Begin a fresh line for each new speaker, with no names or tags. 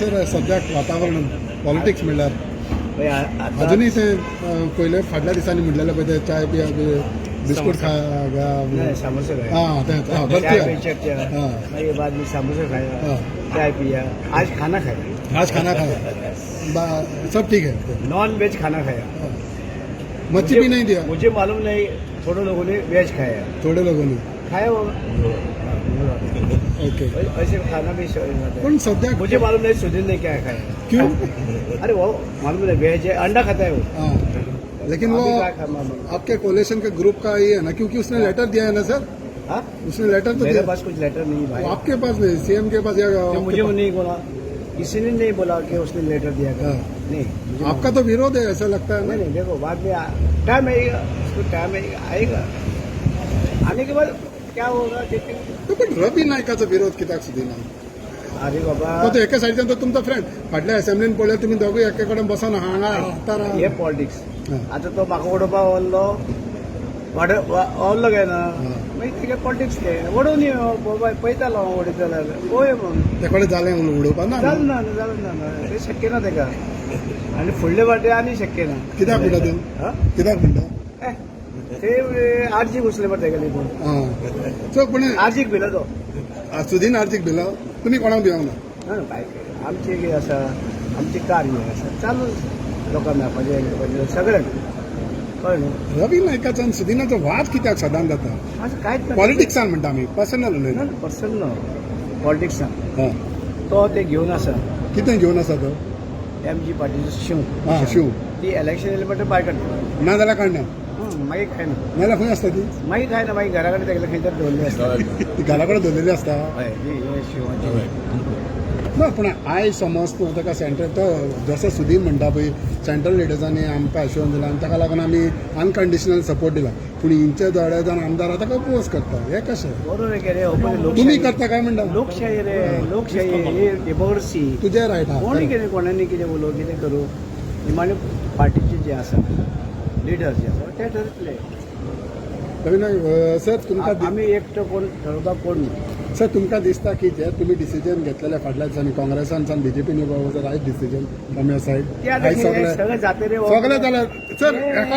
Sir, सद्याक वातावरण politics म्हणल्यार
पळय आतां
अजुनूय ते पयले फाटल्या दिसांनी म्हटलेले पळय ते चाय पिया, बिस्कुट खा.
नाही, समोसे खाया.
हां, तेंच, हां.
चाय पे
बरं.
चर्चा.
हाँ।
मागीर बाद में समोसे खाया.
हाँ।
चाय पिया, आज खाना खाया.
आज खाना खाया, सब ठीक है.
नॉन वेज खाना खाया.
हाँ। मच्छी भी नहीं दिया.
मुझे मालूम नहीं, थोड़े लोगों ने वेज खाया.
थोड़े लोगों ने.
खाया होगा.
ओके.
ऐसे खाना भी शरीर में आता है.
पण सद्याक
मुझे मालूम नहीं सुधीर ने क्या खाया.
क्यों?
अरे, वो मालूम नहीं, वेज है, अंडा खाता है वो.
हाँ, लेकिन वो
अभी क्या खा मालूम.
आपके कोलेशन के ग्रुप का ये है ना, क्योंकि उसने लेटर दिया है ना सर?
हाँ?
उसने लेटर तो
मेरे
दिया.
पास कुछ लेटर नहीं भाई.
वो आपके पास नहीं, सीएम के पास या
तो
आपके
मुझे वो
पास?
नहीं बोला, किसी ने नहीं बोला कि उसने लेटर दिया था.
हाँ।
नहीं, मुझे
आपका तो विरोध है, ऐसा लगता है
नहीं.
ना?
नहीं, देखो, बाद में टाइम आएगा उसको, टाइम आएगा. आएगा, आने के बाद क्या होगा देखेंगे.
तो पण रवी नायकाचो विरोध कित्याक सुदिना?
अरे बाबा.
तो एका सायडीच्यान तो तुमचो फ्रेंड. फाटल्या असेंब्लीन पळयल्यार तुमी दोगूय एके कडेन बसोन हांगा हातार.
हे पॉलिटिक्स.
हां.
आता तो म्हाका उडोवपा वल्लो, वल्लो काय ना.
हां.
मागीर तेगे पॉलिटिक्स ते उडोवन पळयतालो हांव, उडयता जाल्यार पळय म्हूण.
ते कडेन जालें म्हणून उडोवपा ना?
जालें ना, जालें ना. तें शक्य ना तेका आनी फुडले फावटी आनी शक्य ना.
कित्याक म्हणटा तूं?
हां?
कित्याक म्हणटा?
ए, ते आरजीक घुसले मरे तेगेले हितून.
आं, सो पूण
आरजीक भिलो तो.
सुदीन आर्जीक भिलो, तुमी कोणाक भिवंक ना?
ना बायक, आमचें कितें आसा, आमचें कार्य आसा चालू, लोकांक मेळपाचें, हें करपाचें सगळ्यांक, कळ्ळें न्हू?
रवी नायकाचो आनी सुदिनाचो वाद कित्याक सदांच जाता?
अशें कांयच ना.
पॉलिटिक्सान म्हणटा आमी, पर्सनल उलयना.
ना, पर्सनल न्हू, पॉलिटिक्सान.
हां.
तो ते घेवन आसा.
कितें घेवन आसा तो?
M G पार्टीचो Shiv.
हां, शिव.
ती इलेक्शन येयले म्हणटा भायर काडटा.
ना जाल्यार काडना?
मागीर खायना.
नाजाल्यार खंय आसता ती?
मागीर खायना, मागीर घरा कडेन तेगेले खंय तरी दवरली आसता.
ती घरा कडेन दवरलेली आसता.
हय, ती हे शिवाची.
ना, पूण आयज समज तूं ताका सेंट्रल, तो जसो सुदीर म्हणटा पळय, सेंट्रल लिडर्सांनी आमकां एश्योरन्स दिला आनी ताका लागून आमी अनकंडिशनल सपोर्ट दिला, पूण हिंचे थोडे जाण आमदार ताका अपोज करता, हें कशें?
बरोबर आहे रे. हो,
तुमी करता काय म्हणटा?
लोकशाही रे, लोकशाही ही डेमोक्रेसी.
तुजें रायट आहा.
कोणी कितें, कोणानी कितें उलोवं, कितें करूं, निमाणे पार्टीचे जे आसा लिडर जे आसा ते ठरयतले.
रवी नायक सर, तुमकां
आमी एकटो कोण ठरोवपाक कोण न्हू.
सर, तुमकां दिसता की जे तुमी डिसिजन घेतलेले फाटल्या दिसांनी काँग्रेसान सावन बीजेपीन was right decision from your side?
ते आतां कितें सगळें जाता रे.
सगळें जालें सर, हेका